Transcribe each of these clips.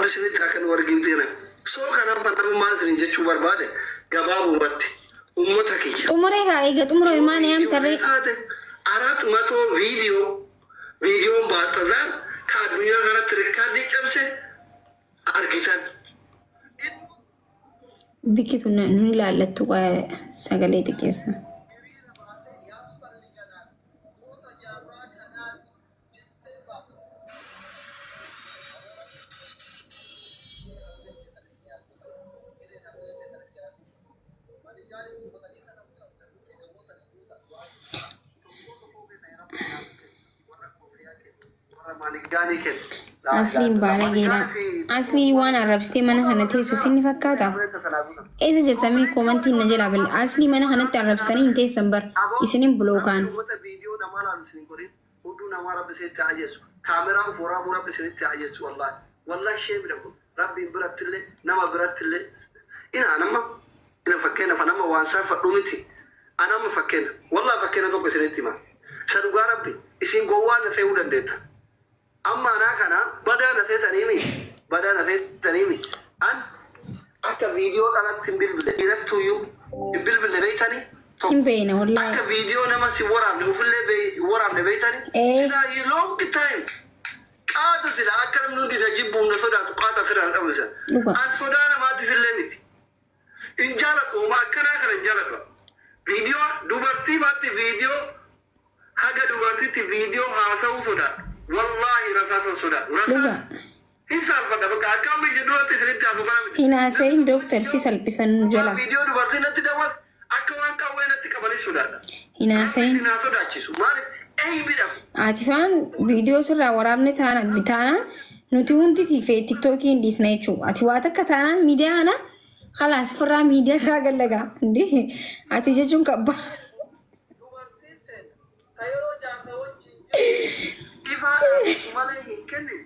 Rabbi isinitti haa kennu warri Gibxii kana. Soo kanaaf nama maal isin jechuu barbaade gabaabumatti ummata kiyya. Xumuree kaa eega xumuree maal yaam tarree. Taate arat matoo viidiyoo viidiyoon baaxazaar ka addunyaa kanatti rikkaardii cabse argitan. Bikkitu nu ilaallattu sagalee xiqqeessa. Asliin baalageedha. Aslii waan arrabsitee mana kana teessu sinni fakkaata. Eessa jirtamee koomantiin na jalaa balle. Aslii mana kanatti arrabsitanii hin teessan bar. Isinin bulookaan. Viidiyoo namaa laalu isin godhin hunduu namaa rabbi isinitti haa ajjeessu. Kaameraa of waraabuu rabbi isinitti haa ajjeessu wallaahi. Wallaahi sheemidha kun rabbiin birattillee nama birattillee. Ina nama ina fakkeenyaaf nama waan saafadhu miti. Anama fakkeenya wallaahi fakkeenya tokko isinitti hima. Isa dhugaa rabbi isin gowwaa na ta'uu dandeetta. Amma anaa kana badaa na seetaniimi badaa na seetaniimi an akka viidiyoo kanatti hin bilbile dhiirattuyyuu hin bilbile beeytanii Hin beekna wallaahi. akka viidiyoo nama si waraabne ofillee waraabne beeytanii silaa long time qaata sila akka namni hundi na jibbuuf na sodaatu qaata asirraa dhabamsa. An sodaa namaatiif illee miti. Hin jaaladhu homaa akkanaa kana hin jaaladhu. Viidiyoo dubartii baatti viidiyoo haga dubartiitti viidiyoo haasa'uu sodaadhu. Wallaahi rasaasan sodaadhu. Rasaasa hin saalfadha bakka akka amma ija duratti isinitti hafu kana miti. Hin haasa'iin dooktar si salphisan nu jalaa. Viidiyoo dubartii natti daawwatu akka waan qawwee natti qabanii sodaadha. Hin haasa'iin. Isin haa sodaachisu maaliif eeybidha. Atifaan viidiyoo sirraa waraabne taana taanaan nuti hundi tiktookii hin dhiisna jechuudha. Ati waa takka taanaan miidiyaa kana khalaas firraa miidiyaa irraa gallagaa. Ati jechuun qabba. Dubartiin ta'e ta yeroo jaarsa wajjin jirtu ifaa dhaabbattu malee hin kennine.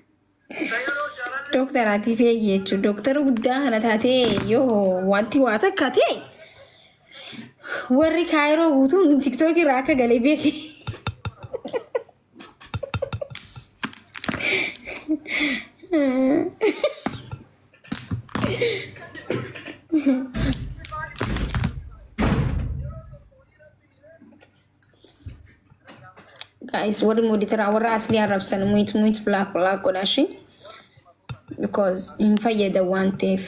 Ta yeroo jaalalli Dooktar ati feegi jechuudha. Dooktara guddaa kana taatee yoo wanti waa takka ta'e warri kaayiroo guutuun tiktookii irraa akka galee beeke. Guys, warri moderator warra asli arrabsan mute mute black black godhashi because hin fayyada waan ta'eef.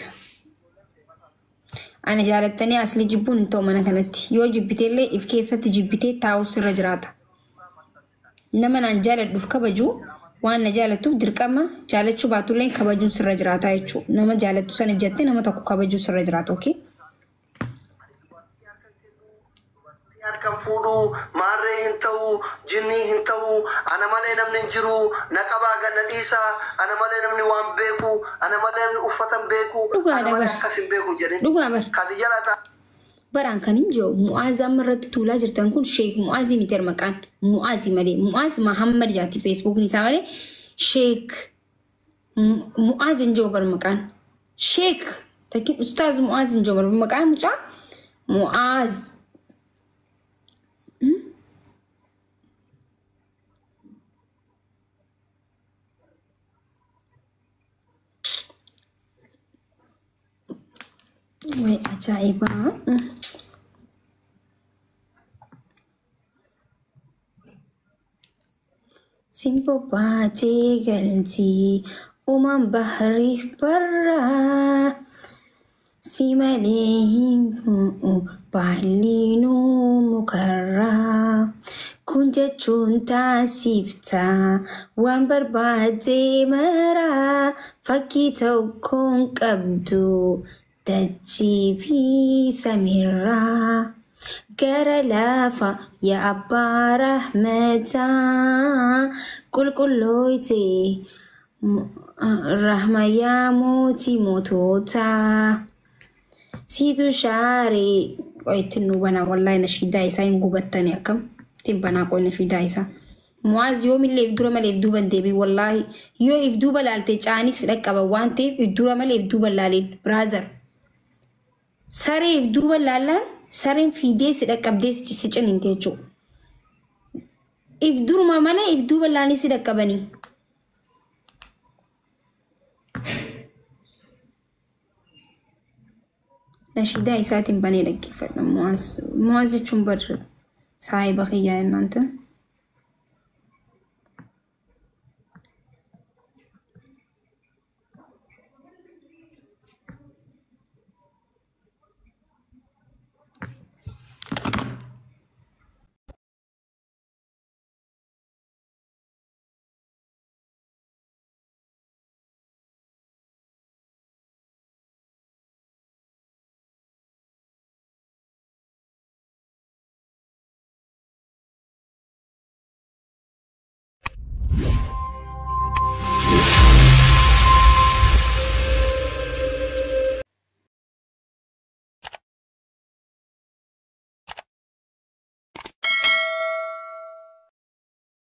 Ana jaalattanii asli jibbuun hin ta'u mana kanatti. Yoo jibbiteellee if keessatti jibbitee taa'us irra jiraata. Nama naan jaaladhuuf kabaju waan na jaalattuuf dirqama jaalachuu baatullee kabajuun sirra jiraata jechuudha. Nama jaalattu saniif jettee nama tokko kabajuun sirra jiraata. Okay? Harkan fuudhuu maarree hin ta'uu jinnii hin ta'uu ana malee namni hin jiru na qabaa ganna dhiisaa ana malee namni waan beeku ana malee namni uffata hin beeku Dhugaadha ana malee bar. akkas hin beeku jedhin. Dhugaa bar. Kan jala ta'a. Baraan kan hin jiru Mu'aaz amma irratti tuulaa jirtan kun Sheek Mu'aazii miti maqaan Mu'aazii malee Mu'aaz Mahammad jaatti feesbuukni isaa malee Sheek Mu'aaz hin jiru bar maqaan Sheek takkin Ustaaz Mu'aaz hin jiru bar maqaan mucaa Mu'aaz. Way ajaa'ibaa. Simboo baatee galti uumaan bahariif barraa si malee hin bu'u baallinuu mukarraa kun jechuun taasifta waan barbaadde maraa fakkii tokkoon qabdu dachii fi samiirraa. Gara lafa yaa abbaa rahmataa qulqullooyte rahma yaa mootii moototaa. Siitu shaaree qoy ittiin nu banaa wallaahi nashiidaa isaa hin gubattani akkam ittiin banaa qoy nashiidaa isaa. Mu'aaz yoomillee if dura malee if duuba hin deebiin wallaahi yoo if duuba laalte caanis dhaqqaba waan ta'eef if dura malee if duuba laaleen brother. Saree if duuba laallaan sareen fiidee si dhaqqabdee si ciniinte jechuudha. If duruma malee if duuba laalanii si dhaqqabanii. Nashiidaa isaatiin banee dhaggeeffadha. Mu'aaz, Mu'aaz jechuun bar saahiba kiyyaa jennaan ta'e.